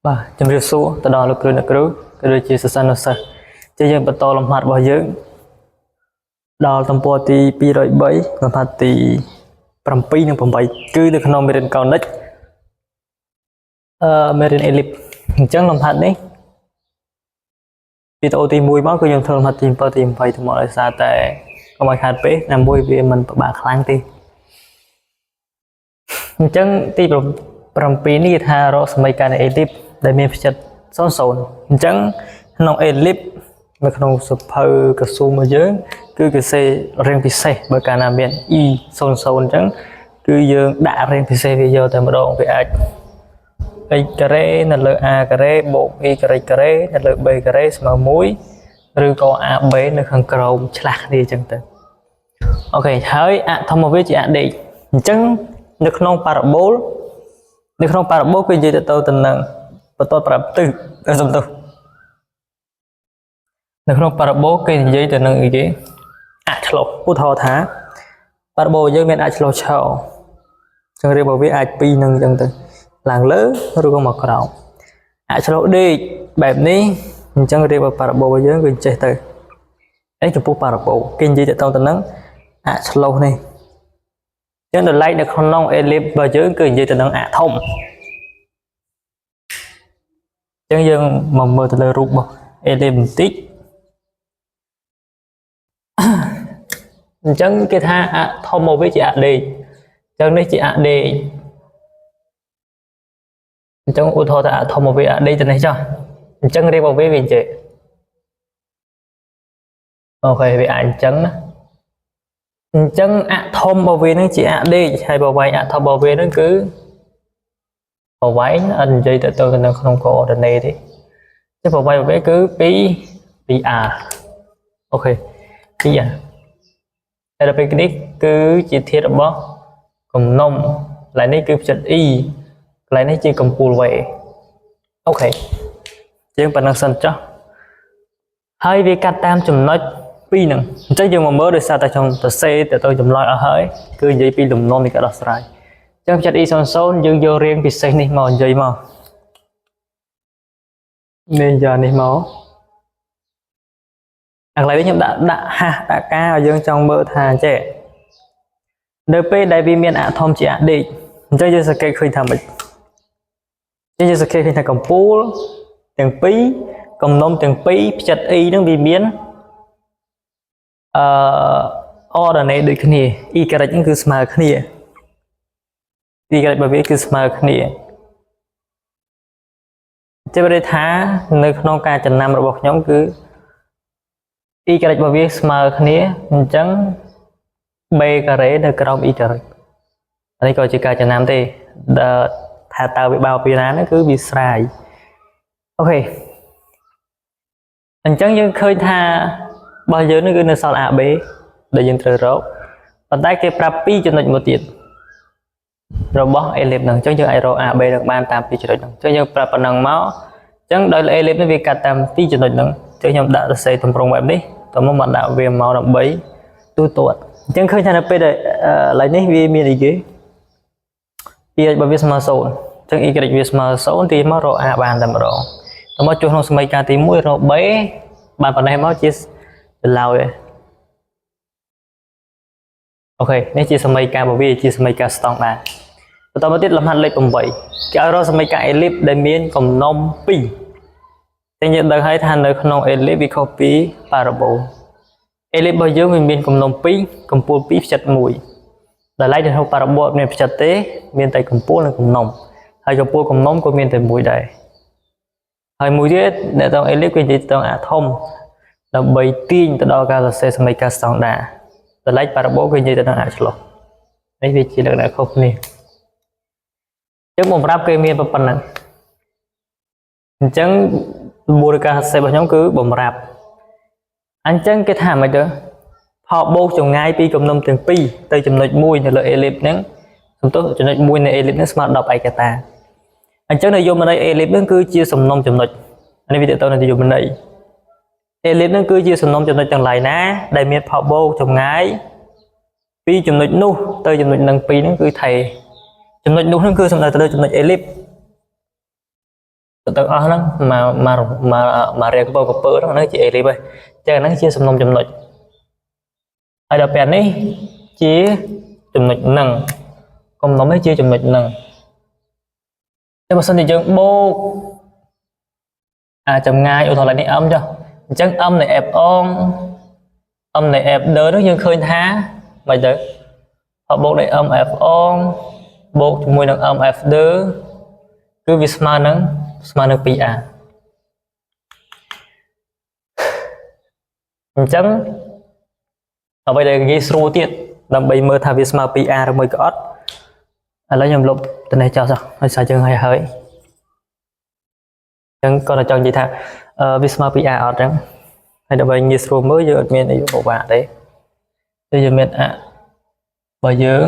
បាទជំរាបសួរទៅដល់លោកគ្រូអ្នកគ្រូក៏ដូចជាសិស្សានុសិស្សជាយើងបន្តលំហាត់របស់យើងដល់ទំព័រទី203លំហាត់ទី7និង8គឺនៅក្នុងមេរៀនកោនិកមេរៀនអេលីបអញ្ចឹងលំហាត់នេះវីដេអូទី1មកគឺខ្ញុំធ្វើលំហាត់ទី7ទី8ទៅមកដោយសារតែកុំឲ្យខាតពេកណាមួយវាមិនពិបាកខ្លាំងទេអញ្ចឹងទី7នេះគេថារកសមីការនៃអេលីបដែលមានផ្ចិត00អញ្ចឹងក្នុងអេលីបនៅក្នុងសភៅក្រសួងរបស់យើង គឺគេសេរៀងពិសេសបើកាលណាមាន E 00អញ្ចឹងគឺយើងដាក់រៀងពិសេសវាយកតែម្ដងវាអាច x ការ៉េនៅលើ a ការ៉េបូក y ការ៉េនៅលើ b ការ៉េស្មើ1ឬក៏ ab នៅខាងក្រោមឆ្លាស់គ្នាអញ្ចឹងទៅអូខេហើយអធម្មវាជាអដេកអញ្ចឹងនៅក្នុងប៉ារ៉ាបូលនៅក្នុងប៉ារ៉ាបូលគឺនិយាយទៅទៅនឹងបន្ទាត់ប្រាប់ទិសសំទោសនៅក្នុងប៉ារ៉ាបូលគេនិយាយទៅនឹងអីគេអឆ្លុះឧទាហរណ៍ថាប៉ារ៉ាបូលយើងមានអឆ្លុះឆោអញ្ចឹងរៀបរបស់វាអាច2នឹងអញ្ចឹងទៅឡើងលើឬក៏មកក្រោមអឆ្លុះដេកបែបនេះអញ្ចឹងរៀបប៉ារ៉ាបូលរបស់យើងគឺចេះទៅនេះចំពោះប៉ារ៉ាបូលគេនិយាយទៅទៅនឹងអឆ្លុះនេះអញ្ចឹងដល់ឡែកនៅក្នុងអេលីបរបស់យើងគឺនិយាយទៅនឹងអធំអញ្ចឹងយើងមកមើលទៅលើរូបរបស់អេលីបបន្តិចអញ្ចឹងគេថាអធំមកវាជាអដេកអញ្ចឹងនេះជាអដេកអញ្ចឹងឧទាហរណ៍ថាអធំមកវាអដេកទៅនេះចុះអញ្ចឹងរៀបមកវាវាចេះអូខេវាអាចអញ្ចឹងណាអញ្ចឹងអធំរបស់វានឹងជាអដេកហើយប្រវែងអធំរបស់វានឹងគឺប្រវែងអត់និយាយទៅទៅនៅក្នុង coordinate ទេទេប្រវែងរបស់វាគឺ2 2a អូខេ 2a ហើយដល់ពេលនេះគឺជាធាតុរបស់គំនុំកន្លែងនេះគឺផ្ចិត e កន្លែងនេះជាកំពូល v អូខេយើងប៉ុណ្ណឹងសិនចុះហើយវាកាត់តាមចំណុច2ហ្នឹងអញ្ចឹងយើងមកមើលដោយសារតែខ្ញុំសរសេរទៅចម្លើយអស់ហើយគឺនិយាយពីលំនាំនៃការដោះស្រាយអញ្ចឹងផ្ចិត e 00យើងយករៀងពិសេសនេះមកនិយាយមកនេះយកនេះមកអាកន្លែងនេះខ្ញុំដាក់ដាក់ហាស់ដាក់ការឲ្យយើងចង់មើលថាចេះនៅពេលដែលវាមានអធំជាអដេកអញ្ចឹងយើងសង្កេតឃើញថាម៉េចយើងសង្កេតឃើញថាកំពូលទាំងពីរកំណុំទាំងពីរផ្ចិត e ហ្នឹងវាមានអឺ ordinate ដូចគ្នា y ហ្នឹងគឺស្មើគ្នា y របស់វាគឺស្មើគ្នាជាបរិថានៅក្នុងការចំណាំរបស់ខ្ញុំគឺ y របស់វាស្មើគ្នាអញ្ចឹង b ការ៉េនៅក្រោម y អានេះក៏ជាការចំណាំទេដល់ថាតើវាបោពីណាហ្នឹងគឺវាស្រាយអូខេអញ្ចឹងយើងឃើញថារបស់យើងនេះគឺនៅសល់ AB ដែលយើងត្រូវរកប៉ុន្តែគេប្រាប់ពីរចំណុចមួយទៀតរបស់ ellipse ហ្នឹងអញ្ចឹងយើងអាចរក AB នឹងបានតាមពីរចំណុចហ្នឹងអញ្ចឹងយើងប្រាប់ប៉ុណ្ណឹងមកអញ្ចឹងដោយ ellipse នេះវាកាត់តាមពីរចំណុចហ្នឹងអញ្ចឹងខ្ញុំដាក់សរសេរទម្រង់បែបនេះតមកមកដាក់វាមកដើម្បីទូទាត់អញ្ចឹងឃើញថានៅពេលដែលឡើយនេះវាមានអីគេ y របស់វាស្មើ0អញ្ចឹង y វាស្មើ0ទីមករក a បានតែម្ដងតមកជួសក្នុងសមីការទី1រក b បានប៉ុណ្ណេះមកជាចម្លើយអូខេនេះជាសមីការរបស់វាជាសមីការស្តង់ដារបន្តមកទៀតលំហាត់លេខ8គេឲ្យរកសមីការអេលីបដែលមានកំណុំ2តែយើងដឹងហើយថានៅក្នុងអេលីបវាខុសពីប៉ារ៉ាបូលអេលីបរបស់យើងវាមានកំណុំ2កំពូល2ផ្ចិត1ដែលឡែកនៅក្នុងប៉ារ៉ាបូលអត់មានផ្ចិតទេមានតែកំពូលនិងកំណុំហើយកំពូលកំណុំក៏មានតែមួយដែរហើយមួយទៀតអ្នកតងអេលីបគេនិយាយតងអាធំដើម្បីទាញទៅដល់ការសរសេរសមីការស្តង់ដារតម្លៃប៉ារ៉ាបូលគេនិយាយទៅនឹងអាចឆ្លុះនេះវាជាលក្ខណៈខុសគ្នាចឹងបំរាប់គេមានប៉ុណ្ណឹងអញ្ចឹងមូលការសរសេររបស់ខ្ញុំគឺបំរាប់អញ្ចឹងគេថាម៉េចទៅផលបូកចម្ងាយពីគំនុំទាំងពីរទៅចំណុចមួយនៅលើអេលីបហ្នឹងសំទោសចំណុចមួយនៃអេលីបហ្នឹងស្មើ10ឯកតាអញ្ចឹងនយោបាយអេលីបហ្នឹងគឺជាសំណុំចំណុចនេះវាទៅទៅនយោបាយអេលីបហ្នឹងគឺជាសំណុំចំណុចទាំងឡាយណាដែលមានផលបូកចម្ងាយពីចំណុចនោះទៅចំណុចនឹងពីរហ្នឹងគឺថេ ចំណុចនោះហ្នឹងគឺសំដៅទៅលើចំណុច ellipse ទៅទាំងអស់ហ្នឹងមកមកមកមករៀងកពើកពើហ្នឹងហ្នឹងជា ellipse ហើយចឹងហ្នឹងជាសំណុំចំណុចហើយដល់ពេលនេះជាចំណុចហ្នឹងកំណុំនេះជាចំណុចហ្នឹងតែបើសិនជាយើងបូកអាចម្ងាយឧទាហរណ៍នេះ m ចុះអញ្ចឹង m នៃ f អង m នៃ f ដឺនោះយើងឃើញថាមិនទៅបូកដោយ m f អងបូកជាមួយនឹង m f ដឺគឺវាស្មើនឹង 2a អញ្ចឹងអ្វីដែលងាយស្រួលទៀតដើម្បីមើលថាវាស្មើ 2a ឬមួយក៏អត់ឥឡូវខ្ញុំលុបទៅនេះចោលសោះហើយសារយើងហើយហើយអញ្ចឹងគាត់តែចង់និយាយថាវាស្មើ 2a អត់អញ្ចឹងហើយដើម្បីងាយស្រួលមើលយើងអត់មានអីពិបាកទេគឺយើងមានអបើយើង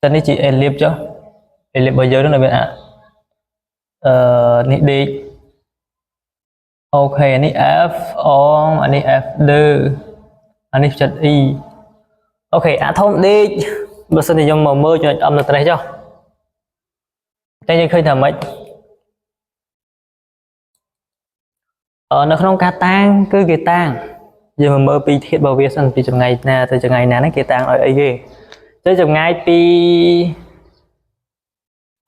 តែនេះជា ellipse ចុះ ellipse របស់យើងនឹងមានអនេះដេក OK អានេះ F អងអានេះ F ដឺអានេះផ្ចិត E OK អាធំដេកបើសិនជាខ្ញុំមកមើលចំណុច M នៅត្រេះចុះតែយើងឃើញថាម៉េចនៅក្នុងការតាំងគឺគេតាំងយើងមកមើលពីធាតុរបស់វាសិនពីចម្ងាយណាទៅចម្ងាយណាហ្នឹងគេតាំងឲ្យអីគេទៅចម្ងាយពី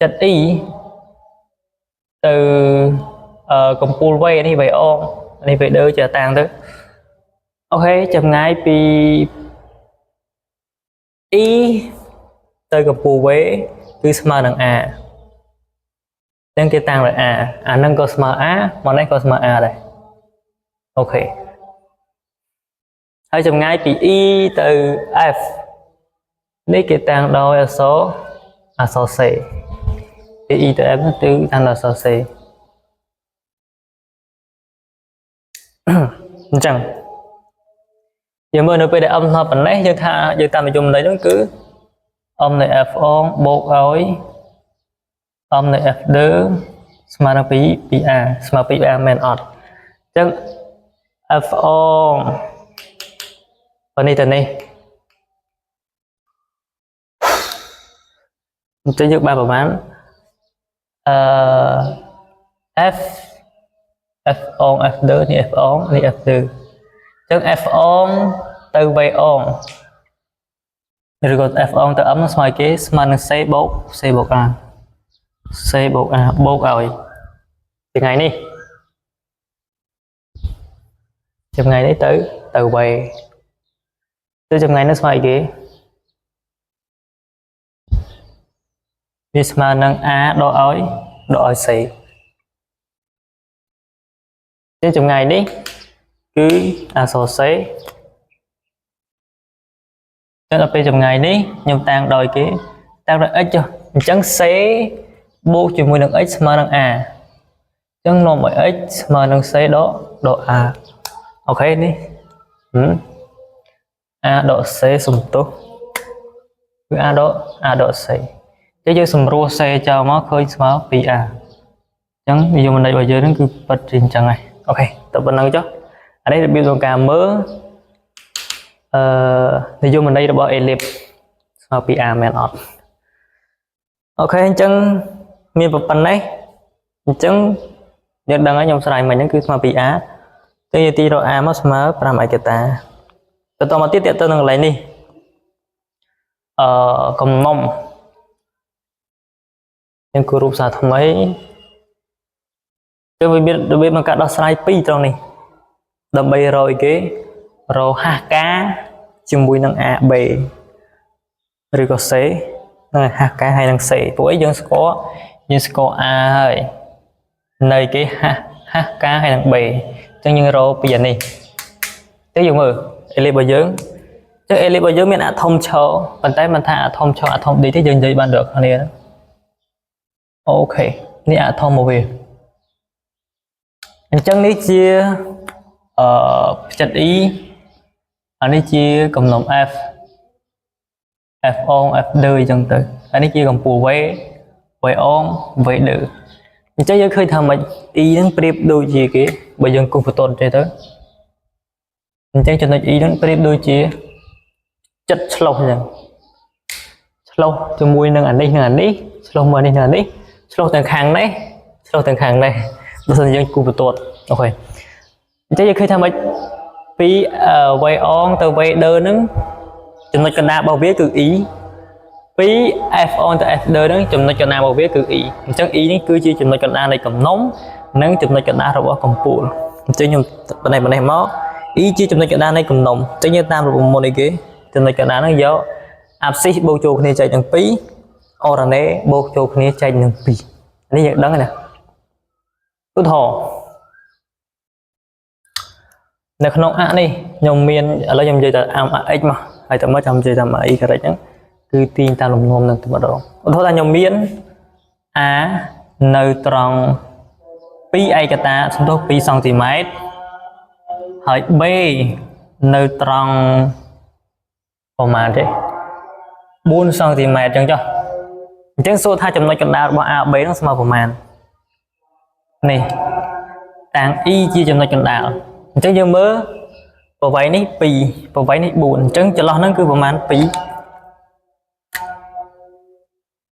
ចិត្ត E ទៅកំពូល V នេះ V អងនេះ V ដឺជាតាំងទៅ OK ចម្ងាយពី E ទៅកំពូល V គឺស្មើនឹង A អញ្ចឹងគេតាំងដោយ A អានឹងក៏ស្មើ A មកនេះក៏ស្មើ A ដែរ OK ហើយចម្ងាយពី E ទៅ F នេះគេតាំងដោយអក្សរ C ពី E ទៅ F នោះគឺតាំងដោយអក្សរ C អញ្ចឹងយើងមើលនៅពេលដែល m ស្មើប៉ុណ្ណេះយើងថាយើងតាមនិយមន័យហ្នឹងគឺ m នៃ f អងបូកឲ្យ m នៃ f ដឺស្មើនឹង2 2a ស្មើ 2a មែនអត់អញ្ចឹង f អងបើនេះទៅនេះអញ្ចឹងយើងបានប្រហែលអឺ f f អង f ដឺនេះ f អងនេះ f ដឺអញ្ចឹង f អងទៅ v អងឬក៏ f អងទៅ m ស្មើគេស្មើនឹង c បូក c បូក a c បូក a បូកឲ្យចម្ងាយនេះចម្ងាយនេះទៅ v ទៅចម្ងាយនេះស្មើអីគេវាស្មើនឹង a ដកឲ្យដកឲ្យ c ជាចម្ងាយនេះគឺអក្សរ c ចឹងដល់ពេលចម្ងាយនេះខ្ញុំតាំងដោយគេតាំងដោយ x ចុះអញ្ចឹង c បូកជាមួយនឹង x ស្មើនឹង a អញ្ចឹងនាំឲ្យ x ស្មើនឹង c ដកដក a OK នេះ a ដក c សំទោសគឺ a ដក a ដក c ចឹងយើងសម្រួល c ចោលមកឃើញស្មើ 2a អញ្ចឹងនិយមន័យរបស់យើងហ្នឹងគឺពិតជាអញ្ចឹងហើយ OK តែប៉ុណ្្នឹងចុះអានេះរបៀបក្នុងការមើលអឺនិយមន័យរបស់ ellipse ស្មើ 2a មែនអត់ OK អញ្ចឹងមានប៉ុណ្ណេះអញ្ចឹងយើងដឹងហើយខ្ញុំស្រាយមិញហ្នឹងគឺស្មើ 2a ទៅយើងទីរក a មកស្មើ5ឯកតាបន្តមកទៀតតទៅនឹងកន្លែងនេះអឺកំណុំយើងគូរូបសារថ្មីគឺវាមានរបៀបក្នុងការដោះស្រាយពីរត្រង់នេះដើម្បីរកអីគេរកហាស់កាជាមួយនឹង AB ឬក៏ C នឹងហាស់កាហើយនឹង C ពួកអីយើងស្គាល់យើងស្គាល់ A ហើយនៅគេហាស់ហាស់កាហើយនឹង B អញ្ចឹងយើងរកពីអានេះទៅយើងមើល ellipse របស់យើងអញ្ចឹង ellipse របស់យើងមានអាធំឈរប៉ុន្តែមិនថាអាធំឈរអាធំ D ទេយើងនិយាយបានដូចគ្នា OK នេះអាធំមកវាអញ្ចឹងនេះជាអឺផ្ចិត E អានេះជាកំណុំ F F អង F ដឺអញ្ចឹងទៅអានេះជាកម្ពូល V V អង V ដឺអញ្ចឹងយើងឃើញថាម៉េច E ហ្នឹងប្រៀបដូចជាគេបើយើងគូសបន្ទាត់ចេះទៅអញ្ចឹងចំណុច E ហ្នឹងប្រៀបដូចជាចិត្តឆ្លុះអញ្ចឹង ឆ្លុះជាមួយនឹងអានេះនិងអានេះឆ្លុះមួយនេះនិងអានេះឆ្លុះទាំងខាងនេះឆ្លុះទាំងខាងនេះបើសិនជាយើងគូបន្ទាត់ OK អញ្ចឹងយើងឃើញថាម៉េចពី V អងទៅ V ដឺហ្នឹងចំណុចកណ្ដាលរបស់វាគឺ E ពី F អងទៅ F ដឺហ្នឹងចំណុចកណ្ដាលរបស់វាគឺ E អញ្ចឹង E នេះគឺជាចំណុចកណ្ដាលនៃកំណុំនិងចំណុចកណ្ដាលរបស់កំពូលអញ្ចឹងខ្ញុំបនេះបនេះមក E ជាចំណុចកណ្ដាលនៃកំណុំអញ្ចឹងយើងតាមរូបមន្តអីគេចំណុចកណ្ដាលហ្នឹងយក abscisse បូកចូលគ្នាចែកនឹង2 ordonnée បូកចូលគ្នាចែកនឹង2នេះយើងដឹងហើយណាឧទាហរណ៍នៅក្នុងអនេះខ្ញុំមានឥឡូវខ្ញុំនិយាយតែអា x មកហើយតែមកចាំនិយាយតាម y ហ្នឹងគឺទាញតាមលំនាំនឹងតែម្ដងឧទាហរណ៍ថាខ្ញុំមាន a នៅត្រង់2ឯកតាសំទោស2សង់ទីម៉ែត្រហើយ b នៅត្រង់ប្រហែលទេ4សង់ទីម៉ែត្រអញ្ចឹងចុះអញ្ចឹងសួរថាចំណុចកណ្ដាលរបស់ AB ហ្នឹងស្មើប្រមាណនេះតាំង E ជាចំណុចកណ្ដាលអញ្ចឹងយើងមើលប្រវែងនេះ2ប្រវែងនេះ4អញ្ចឹងចន្លោះហ្នឹងគឺប្រមាណ2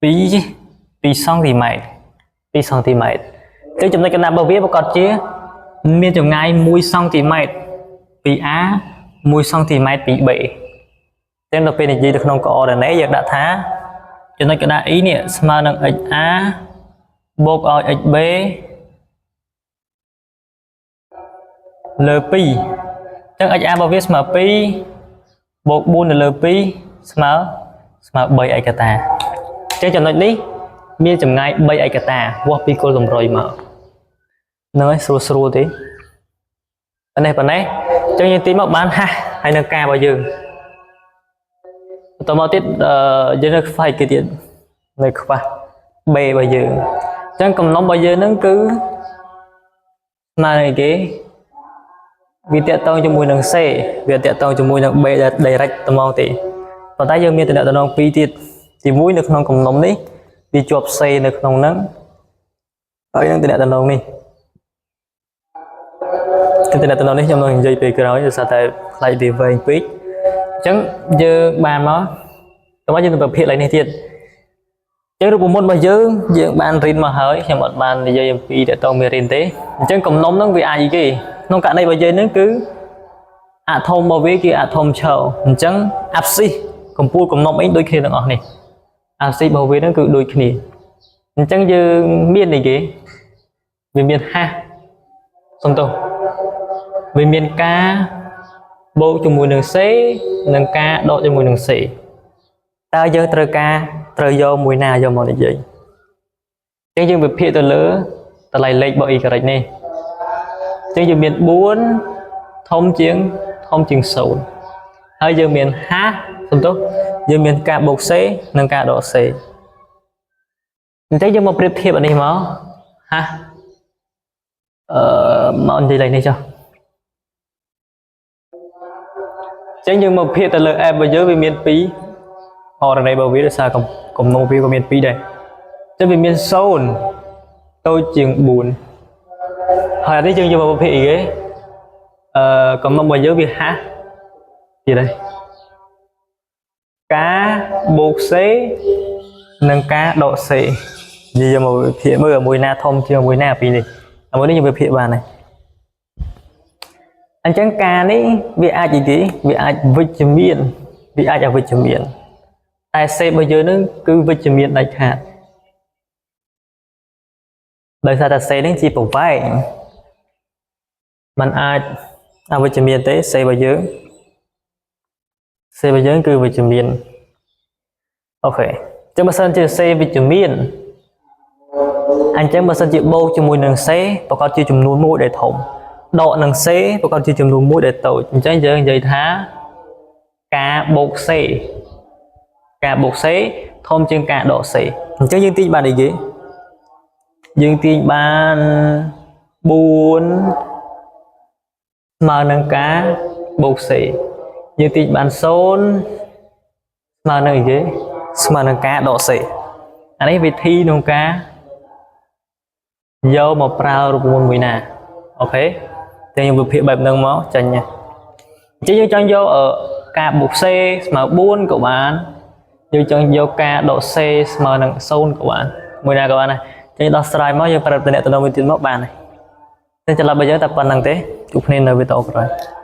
2 2សង់ទីម៉ែត្រ2សង់ទីម៉ែត្រអញ្ចឹងចំណុចកណ្ដាលរបស់វាប្រកាសជាមានចម្ងាយ1សង់ទីម៉ែត្រពី A 1សង់ទីម៉ែត្រពី B ចឹងដល់ពេលនិយាយទៅក្នុង coordinate យើងដាក់ថាចំណុចកណ្ដាល E នេះស្មើនឹង XA បូកឲ្យ XB លើ2អញ្ចឹង XA របស់វាស្មើ2បូក4នៅលើ2ស្មើស្មើ3ឯកតាអញ្ចឹងចំណុចនេះមានចម្ងាយ3ឯកតាវាស់ពីគោលតម្រុយមកហ្នឹងហើយស្រួលស្រួលទេប៉ុណ្ណេះប៉ុណ្ណេះអញ្ចឹងយើងទីមកបានហាស់ហើយនឹងការរបស់យើងបន្តមកទៀតយើងនៅខ្វះគេទៀតនៅខ្វះ B របស់យើងអញ្ចឹងកំណុំរបស់យើងហ្នឹងគឺស្មើនឹងអីគេវាតាក់ទងជាមួយនឹង C វាតាក់ទងជាមួយនឹង B direct ត្មងទេប៉ុន្តែយើងមានតំណែងពីរទៀតទី1នៅក្នុងកំណុំនេះវាជាប់ C នៅក្នុងហ្នឹងហើយនឹងតំណែងនេះតំណែងនេះខ្ញុំនឹងនិយាយពេលក្រោយដោយសារតែខ្លាចវាវែងពេកអញ្ចឹងយើងបានមកតោះមកយើងទៅប្រភេទឡើងនេះទៀតចឹងរូបមន្តរបស់យើងយើងបានរៀនមកហើយខ្ញុំអត់បាននិយាយអំពីតកតងមេរៀនទេអញ្ចឹងកំណុំហ្នឹងវាអាចអីគេក្នុងករណីរបស់យើងហ្នឹងគឺអាធំរបស់វាគឺអាធំឈរអញ្ចឹង abscisse កម្ពូលកំណុំអីដូចគ្នាទាំងអស់នេះ abscisse របស់វាហ្នឹងគឺដូចគ្នាអញ្ចឹងយើងមានអីគេវាមានហាស់សំទោសវាមានកាបូកជាមួយនឹង C និងការដកជាមួយនឹង C តើយើងត្រូវការត្រូវយកមួយណាយកមកនិយាយអញ្ចឹងយើងវិភាគទៅលើតម្លៃលេខរបស់ y នេះអញ្ចឹងយើងមាន4ធំជាងធំជាង0ហើយយើងមានហាសំទោសយើងមានការបូក c និងការដក c អញ្ចឹងយើងមកប្រៀបធៀបអានេះមកហាអឺមកនិយាយលេខនេះចុះអញ្ចឹងយើងមកភាគទៅលើ app របស់យើងវាមាន2 ordinate របស់វាដោយសារកំណុំវាក៏មាន2ដែរអញ្ចឹងវាមាន0តូចជាង4ហើយអានេះយើងយកមកភាគអីគេអឺកំណុំរបស់យើងវាហាស់ទៀតហើយកាបូក c និងការដក c និយាយមកវិភាគមើលមួយណាធំជាងមួយណាពីរនេះអាមួយនេះយើងវិភាគបានហើយអញ្ចឹងការនេះវាអាចអីគេវាអាចវិជ្ជមានវាអាចអវិជ្ជមានតែ C របស់យើងនឹងគឺវិជ្ជមានដាច់ខាតដោយសារតែ C នឹងជាប្រវែងมันអាចអវិជ្ជមានទេ C របស់យើង C របស់យើងគឺវិជ្ជមាន OK ចឹងបើសិនជា C វិជ្ជមានអញ្ចឹងបើសិនជាបូកជាមួយនឹង C ប្រកាសជាចំនួនមួយដែលធំដកនឹង C ប្រកាសជាចំនួនមួយដែលតូចអញ្ចឹងយើងនិយាយថាការបូក C ការបូក C ធំជាងការដក C អញ្ចឹងយើងទាញបានអីគេយើងទាញបាន4ស្មើនឹងការបូក C យើងទាញបាន0ស្មើនឹងអីគេស្មើនឹងការដក C អានេះវិធីក្នុងការយកមកប្រើរូបមន្តមួយណា OK តែខ្ញុំវិភាគបែបហ្នឹងមកចាញ់អញ្ចឹងយើងចង់យកការបូក C ស្មើ4ក៏បាន យើងចង់យក k ដក c ស្មើនឹង0ក៏បានមួយណាក៏បានដែរចឹងដោះស្រាយមកយើងប្រាប់តំណែងមួយទៀតមកបានហើយតែច្រឡំបើយើងតែប៉ុណ្្នឹងទេជួបគ្នានៅវីដេអូក្រោយ។